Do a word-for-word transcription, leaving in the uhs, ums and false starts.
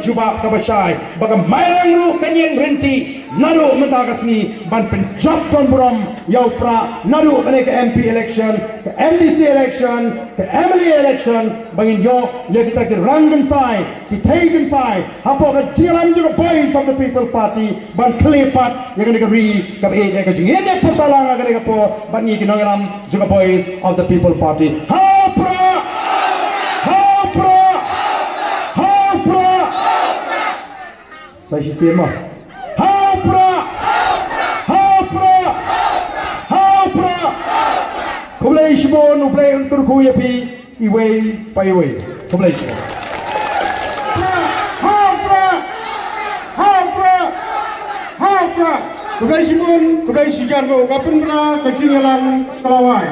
jubab kaba shai, ba ka Mairang ruh kan ïeng rynti naduh mynta ka sngi ban pynjop don burom ïa u Prah naduh kane ka M P election, ka M D C election, ka M L A election, ba ngin ïoh ïa kita ki rang kynsai, ki thei kynsai hapoh ka jingïalam jong ka Voice of the People Party ban khleh pat ïa kane ka ri kaba ïeit. Ka jingïaid pyrta lang ha kane ka por bad ngi ki nongïalam jong ka Voice of the People Party. Ha u Prah! Ha u Prah! Ha u Prah! Sa shisien mo. Ha u Prah! Ha u Prah! Ha u Prah! Khublei shibun, U Blei un kyrkhu ïa phi iwei pa iwei. Khublei shibun. Ha u Prah! Ha u Prah! Ha u Prah! Khublei shibun, khublei shihajar nguh. Ka pynbna ka jingïalang ka la wai.